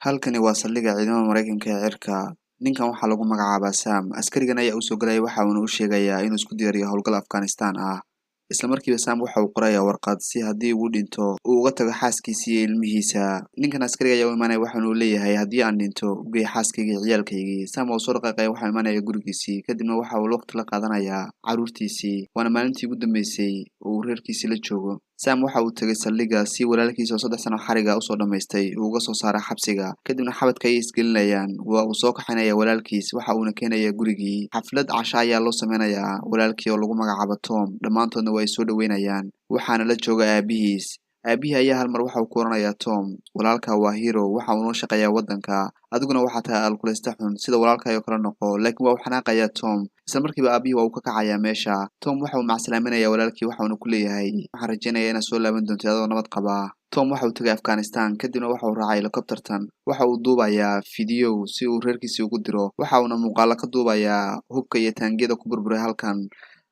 Halkani waa saldhigga ciidamada Mareykanka ee cirka. Ninkan waxaa lagu magacaabaa Sam. Askarigan ayaa usoo galaya, waxa uuna u sheegayaa inuu isku diyaariyo howlgal Afghanistan ah. Isla markiiba Sam waxa uu qorayaa warqad si haddii uu dhinto uu uga tago xaaskiisa iyo ilmihiisa. Ninkan askariga ayaa u imaanaya, waxaana uu leeyahay: "Haddii aan dhinto, u geey xaaskayga iyo ciyaalkaygii." Sam waa soo dhaqaaqaya, waxaa imaanaya gurigiisii, kadibna waxa uu waqti la qaadanayaa carruurtiisii. Waana maalintii ugu dambeysay oo uu reerkiisii la joogo. Sam waxa uu tegay saldhigga si walaalkiisa oo 3 sano xariga usoo dhamaystay uu uga soo saara xabsiga. Kadibna xabadka ayay isgelinayaan. Waa uu soo kaxinaya walaalkiis, waxa uuna keenayaa gurigii. Xaflad casho ayaa loo sameynayaa walaalkii oo lagu magacaabo Tom. Dhammaantoodna waa ay soo dhaweynayaan, waxaana la jooga aabihiis. Aabihii ayaa hal mar waxa uu ku oranayaa Tom: "Walaalka waa hero, waxa uu noo shaqeeyaa waddanka, adiguna waxaa tahay alkuleysta xun, sida walaalkaayoo kale noqo." Laakiin waa uu xanaaqayaa Tom. Isla markiiba aabihii waa uu ka kacayaa meesha. Tom waxa uu macsalaaminayaa walaalkii, waxa uuna ku leeyahay: "Waxaan rajaynayaa inaad soo laaban doonto adoo nabad qabaa." Tom waxa uu tegay Afghanistan, kadibna waxa uu raacay helicoptertan. Waxa uu duubayaa fiidiyow si uu reerkiisii ugu diro, waxa uuna muuqaalo ka duubayaa hubka iyo taangiyada ku burburay halkan.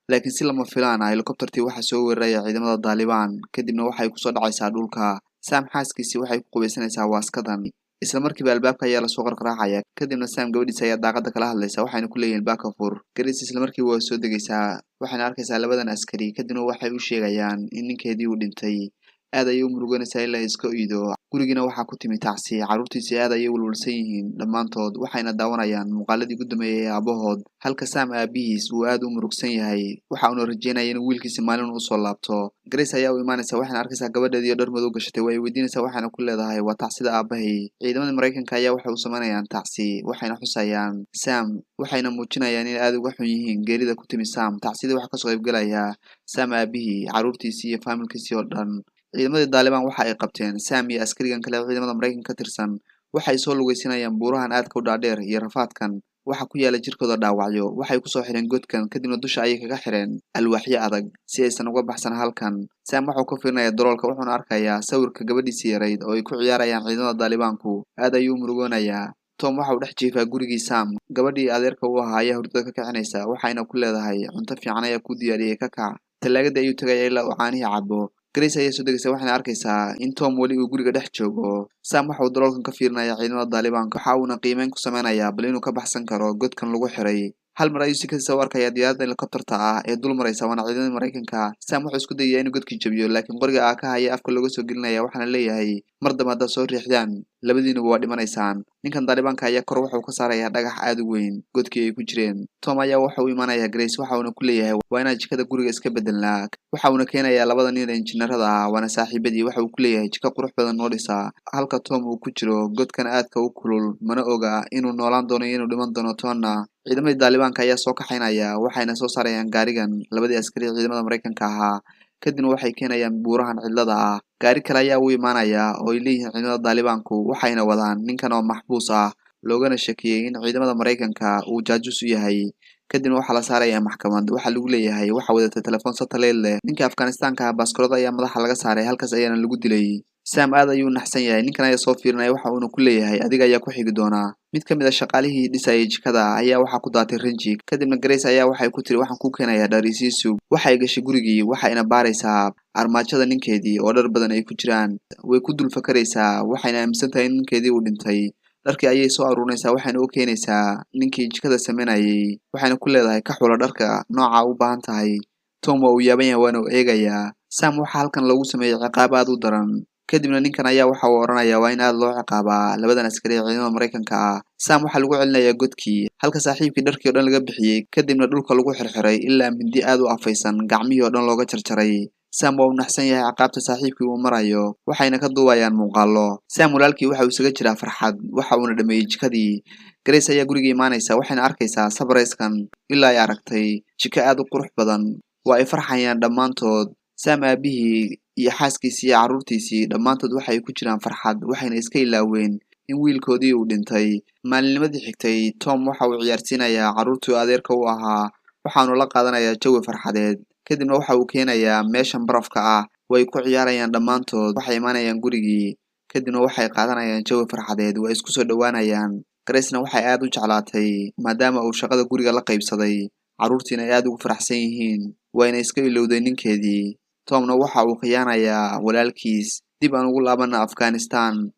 Laakiin si lama filaan ah, helicoptertii waxaa soo weeraraya ciidamada Daalibaan, kadibna waxay kusoo dhacaysaa dhulka. Sam xaaskiisii waxay ku qubaysanaysaa waaskadan. Isla markiiba albaabka ayaa lasoo qarqaraacaya. Kadibna Sam gabadhiisa ayaa daaqada kala hadlaysa, waxayna ku leeyihin: "Albaabka fur." Grace isla markiiba waa soo degaysaa, waxayna arkaysaa labadan askari. Kadibna waxay u sheegayaan in ninkeedii uu dhintay. Aad ayay u muruganaysaa ilaa ay iska oydo. Gurigiina waxaa ku timi tacsi. Carruurtiisii aad ayay walwalsan yihiin dhammaantood, waxayna daawanayaan muuqaaladii ugu dambeeyay ee aabahood, halka Sam aabihiis uu aad u murugsan yahay, waxa uuna rajeynaya inuu wiilkiisi maalin usoo laabto. Grace ayaa u imaanaysa, waxayna arkaysaa gabadheedii oo dhar madow gashatay. Waa ay weydiinaysaa, waxayna ku leedahay: "Waa tacsida aabahay." Ciidamada Maraykanka ayaa waxay u sameynayaan tacsi, waxayna xusayaan Sam, waxayna muujinayaan in aad uga xun yihiin geerida ku timi Sam. Tacsidii waxaa kasoo qaybgalayaa Sam aabihii, carruurtiisii iyo faamilkiisii oo dhan. Ciidamadii Daalibaan waxa ay qabteen Sam iyo askarigan kale ee ciidamada Maraykanka ka tirsan. Waxay soo lugeysanayaan buurahan aadka u dhaadheer iyo rafaadkan. Waxa ku yaala jirkooda dhaawacyo. Waxay kusoo xireen godkan, kadibna dusha ayay kaga xireen alwaaxyo adag si aysan uga baxsan halkan. Sam waxuu ka fiirinayaa daloolka, wuxuuna arkayaa sawirka gabadhiisii yarayd oo ay ku ciyaarayaan ciidamada Daalibaanku. Aad ayuu u murugoonayaa. Tom waxa uu dhex jiifaa gurigii Sam. Gabadhii adeerka u ahaa ayaa hurdada ka kicinaysa, waxayna ku leedahay: "Cunto fiican ayaa kuu diyaariyey, ka kac." Talaagada ayuu tagaya ilaa uu caanihii cabo. Grace ayaa soo degaysa, waxayna arkaysaa in Tom weli uu guriga dhex joogo. Sam waxa uu daloolkan ka fiirinaya ciidamada Daalibaanka, waxa uuna qiimeyn ku sameynayaa bal inuu ka baxsan karo godkan lagu xiray. Hal mar ayuu si kadisa u arkaya diyaaradda helicopterta ah ee dul maraysa, waana ciidamada Maraykanka. Sam wuxuu isku dayayaa inuu godkii jabiyo, laakiin qoriga aaka haya afka looga soo gelinaya, waxaana leeyahay: "Mar dambe haddaad soo riixdaan, labadiinuba waa dhimanaysaan." Ninkan Daalibaanka ayaa kor wuxuu ka saarayaa dhagax aad u weyn godkii ay ku jireen. Tom ayaa waxa uu imaanayaa Grace, waxa uuna ku leeyahay: "Waa inaan jikada guriga iska bedelnaa." Waxa uuna keenayaa labada nin ee injineerada ah, waana saaxiibadii. Waxa uu ku leeyahay: "Jiko qurux badan noo dhisaa." Halka Tom uu ku jiro godkan aadka u kulul, mana oga inuu noolaan doono iyo inuu dhiman doono toonna. Ciidamadii Daalibaanka ayaa soo kaxaynaya, waxayna soo saarayaan gaarigan labadii askari ciidamada Maraykanka ahaa, kadibna waxay keenayaan buurahan cidlada ah. Gaari kale ayaa u imaanaya oo ay leeyihiin ciidamada Daalibaanku, waxayna wadaan ninkan oo maxbuus ah, loogana shakiyey in ciidamada Maraykanka uu jaajuus u yahay. Kadibna waxaa la saarayaa maxkamad. Waxaa lagu leeyahay waxa wadatay telefoon satellite leh. Ninka Afghanistaanka ah baaskoolada ayaa madaxa laga saaray, halkaas ayaana lagu dilay. Sam aad ayuu naxsan yahay. Ninkan ayaa soo fiirinaya, waxa uuna ku leeyahay: "Adiga ayaa ku xigi doonaa." Mid ka mid a shaqaalihii dhisayay jikada ayaa waxaa ku daatay rinji. Kadibna Grace ayaa waxay ku tiri: "Waxaan ku keenayaa dhar, isiisug." Waxay gashay gurigii, waxayna baaraysaa armaajada ninkeedii oo dhar badan ay ku jiraan. Way ku dul fakaraysaa, waxayna aaminsan tahay in ninkeedii uu dhintay. Dharkii ayay soo aruurinaysaa, waxayna u keenaysaa ninkii jikada sameynayay, waxayna ku leedahay: "Ka xulo dharka nooca u baahan tahay." Tom waa uu yaaban yahay, waana uu eegayaa. Sam waxaa halkan loogu sameeyey ciqaab aad u daran. Kadibna ninkan ayaa waxa uu odhanayaa: "Waa in aad loo ciqaabaa labadan askari ee ciidamada Maraykanka ah." Sam waxaa lagu celinayaa godkii, halka saaxiibkii dharkii o dhan laga bixiyey, kadibna dhulka lagu xirxiray ilaa mindi aad u afaysan gacmihii oo dhan looga jarjaray. Sam waa uu naxsan yahay ciqaabta saaxiibkii uu marayo, waxayna ka duubayaan muuqaalo. Sam walaalkii waxa uu isaga jiraa farxad, waxa uuna dhameeyey jikadii. Grace ayaa guriga imaanaysa, waxayna arkaysaa sabrayskan ilaa ay aragtay jiko aad u qurux badan. Waa ay farxayaan dhammaantood. Sam aabihii iyo xaaskiisii iyo carruurtiisii dhammaantood waxay ku jiraan farxad, waxayna iska ilaaween in wiilkoodii uu dhintay. Maalinnimadii xigtay, Tom waxa uu ciyaarsiinayaa carruurtii adeerka u ahaa, waxaanu la qaadanayaa jawi farxadeed. Kadibna waxa uu keenayaa meeshan barafka ah, way ku ciyaarayaan dhammaantood. Waxay imaanayaan gurigii, kadibna waxay qaadanayaan jawi farxadeed, waa isku soo dhowaanayaan. Gracena waxay aad u jeclaatay maadaama uu shaqada guriga la qaybsaday, carruurtiina ay aad ugu faraxsan yihiin, wayna iska ilowday ninkeedii. Tomna waxa uu khiyaanayaa walaalkiis. Dib aan ugu laabana Afghanistan.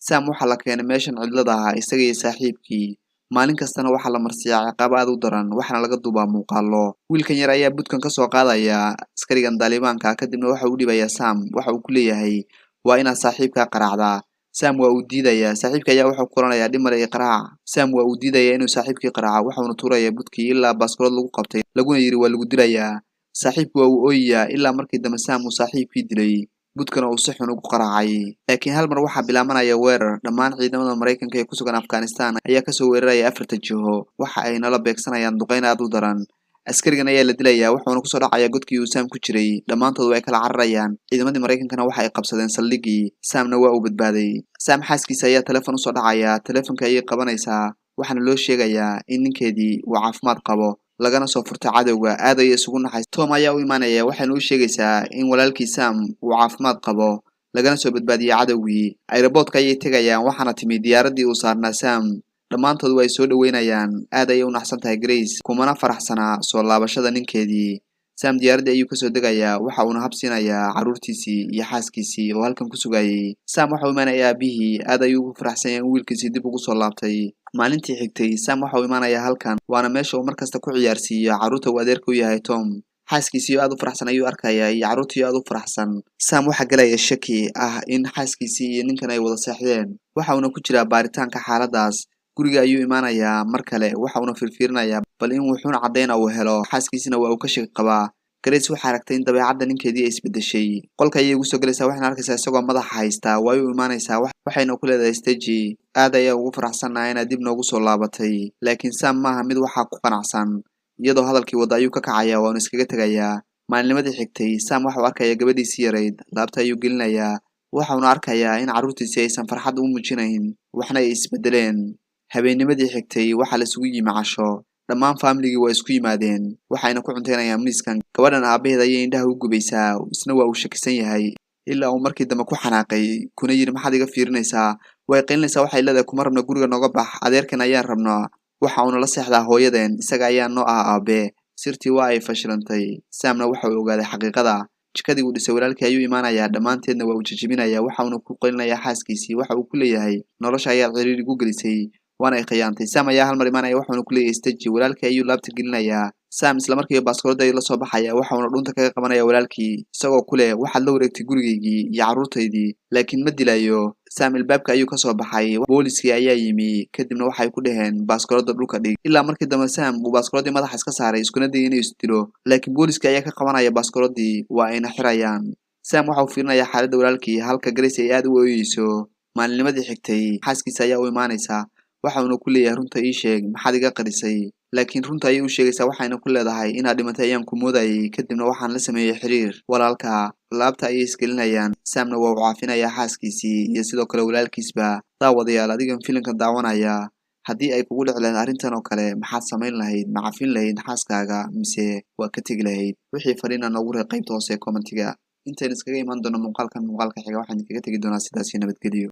Sam waxaa la keenay meeshan cidlada ah isaga iyo saaxiibkii. Maalin kastana waxaa la marsiiyaa ciqaab aad u daran, waxaana laga duubaa muuqaalo. Wiilkan yar ayaa budkan kasoo qaadaya askarigan Daalibaanka, kadibna waxa uu dhibayaa Sam. Waxa uu ku leeyahay, "Waa inaad saaxiibkaa qaraacdaa." Sam waa uu diidayaa. Saaxiibka ayaa wuxuu ku oranayaa, "Dhimale i qaraac." Sam waa uu diidayaa inuu saaxiibkii qaraaco, waxauna tuurayaa budkii ilaa baaskoolad lagu qabtay, laguna yidhi waa lagu dilayaa. Saaxiibku waa uu ooyayaa ilaa markii dambe Sam uu saaxiibkii dilay, budkana uu si xun ugu qaraacay. Laakiin hal mar waxaa bilaabanaya weerar. Dhammaan ciidamada Maraykanka ee ku sugan Afghanistan ayaa kasoo weeraraya afarta jiho, waxa ay nala beegsanayaan duqeyn aad u daran. Askarigan ayaa la dilayaa, wuxuuna kusoo dhacayaa godkii uu Sam ku jiray. Dhammaantood way kala cararayaan. Ciidamadii Maraykankana waxa ay qabsadeen saldhiggii. Samna waa uu badbaaday. Sam xaaskiisa ayaa telefon usoo dhacaya. Telefonka ayay qabanaysaa, waxaana loo sheegayaa in ninkeedii uu caafimaad qabo, lagana soo furtay cadowga. Aad ayay isugu naxay. Tom ayaa u imaanaya, waxayna u sheegaysaa in walaalkii Sam uu caafimaad qabo, lagana soo badbaadiyey cadowgii. Airportka ayay tegayaan, waxaana timi diyaaraddii uu saarnaa Sam. Dhammaantood waa ay soo dhoweynayaan. Aad ayay u naxsan tahay Grace, kumana faraxsanaa soo laabashada ninkeedii. Sam diyaaraddii ayuu kasoo degayaa, waxa uuna habsiinayaa carruurtiisii iyo xaaskiisii oo halkan ku sugayay. Sam waxa uu imaanaya aabihii. Aad ayuu ugu faraxsan yahay in wiilkiisii dib ugu soo laabtay. Maalintii xigtay Sam waxa uu imaanayaa halkan, waana meesha uu markasta ku ciyaarsiiyo carruurta uu adeerka u yahay Tom. Xaaskiisii oo aad u faraxsan ayuu arkayaa iyo carruurtii oo aad u faraxsan. Sam waxaa galaya shaki ah in xaaskiisii iyo ninkan ay wada seexdeen, waxa uuna ku jiraa baaritaanka xaaladaas. Guriga ayuu imaanayaa mar kale, waxa uuna fiirfiirinayaa bal in wuxuuna caddayna uu helo. Xaaskiisina waa uu ka shaki qabaa. Grace waxay aragtay in dabeecadda ninkeedii ay isbedeshay. Qolka ayay ugu soo gelaysaa, waxayna arkaysaa isagoo madaxa haystaa. Way u imaanaysaa, waxayna ku leedahay, "Steji, aad ayaa ugu faraxsannahay inaad dib noogu soo laabatay." Laakiin Sam maaha mid waxaa ku qanacsan. Iyadoo hadalkii wadda ayuu ka kacayaa, waanu iskaga tegayaa. Maalinimadii xigtay Sam waxa uu arkayaa gabadhiisii yarayd. Laabta ayuu gelinayaa, waxauna arkayaa in carruurtiisii aysan farxad u muujinayn, waxna ay isbedeleen. Habeennimadii xigtay waxaa la isugu yimi casho. Dhammaan faamiligii waa isku yimaadeen, waxayna ku cunteynayaan miiskan. Gabadhan aabaheed ayay indhaha u gubaysaa, isna waa uu shakisan yahay, ilaa uu markii dambe ku xanaaqay, kuna yidhi, "Maxaad iga fiirinaysaa?" Way qaylinaysaa. Waxay leedahay, "Kuma rabna, guriga nooga bax. Adeerkan ayaan rabnaa, waxa uuna la seexdaa hooyadeen, isaga ayaa noo ah aabe." Sirtii waa ay fashilantay. Samna waxa uu ogaaday xaqiiqada. Jikadii uu dhisay walaalkii ayuu imaanayaa, dhammaanteedna waa uu jejebinayaa. Waxa uuna ku qaylinayaa xaaskiisii. Waxa uu ku leeyahay, "Nolosha ayaad ciriiri igu gelisay, waana ay khiyaantay." Sam ayaa hal mar imaanaya, waxauna ku leeyahay, "Steji." Walaalkii ayuu laabta gelinayaa. Sam isla markiiba baaskoolada ayuu la soo baxaya, waxa uuna dhunta kaga qabanaya walaalkii, isagoo ku leh, "Waxaad la wareegtay gurigaygii iyo carruurtaydii." Laakiin ma dilayo. Sam ilbaabka ayuu kasoo baxay. Booliskii ayaa yimi, kadibna waxay ku dhaheen, "Baaskoolada dhulka dhig." Ilaa markii dambe Sam uu baaskooladii madaxa iska saaray, iskuna dayay inuu isdilo, laakiin booliskii ayaa ka qabanaya baaskooladii, waa ayna xirayaan. Sam waxa uu fiirinayaa xaaladda walaalkii, halka Grace ay aad u ooyeyso. Maalinimadii xigtay xaaskiisa ayaa u imaanaysa, waxa uuna ku leeyahay, "Runta ii sheeg, maxaad iga qarisay?" Laakiin runta ayay u sheegaysaa, waxayna ku leedahay, "Inaad dhimatay ayaan ku moodayay, kadibna waxaan la sameeyey xiriir walaalka." Laabta ayay isgelinayaan. Samna waa uu caafinayaa xaaskiisii iyo sidoo kale walaalkiisba. Daawadayaal, adigan filimka daawanaya, haddii ay kugu dhici lahayd arrintan oo kale, maxaad samayn lahayd? Ma cafin lahayd xaaskaaga mise waa ka tegi lahayd? Wixii fariina noogu reeb qaybta hoose ee commentiga. Intayn iskaga imaan doono muuqaalkan muuqaalka xiga, waxaan idinkaga tegi doonaa sidaasi nabadgelyo.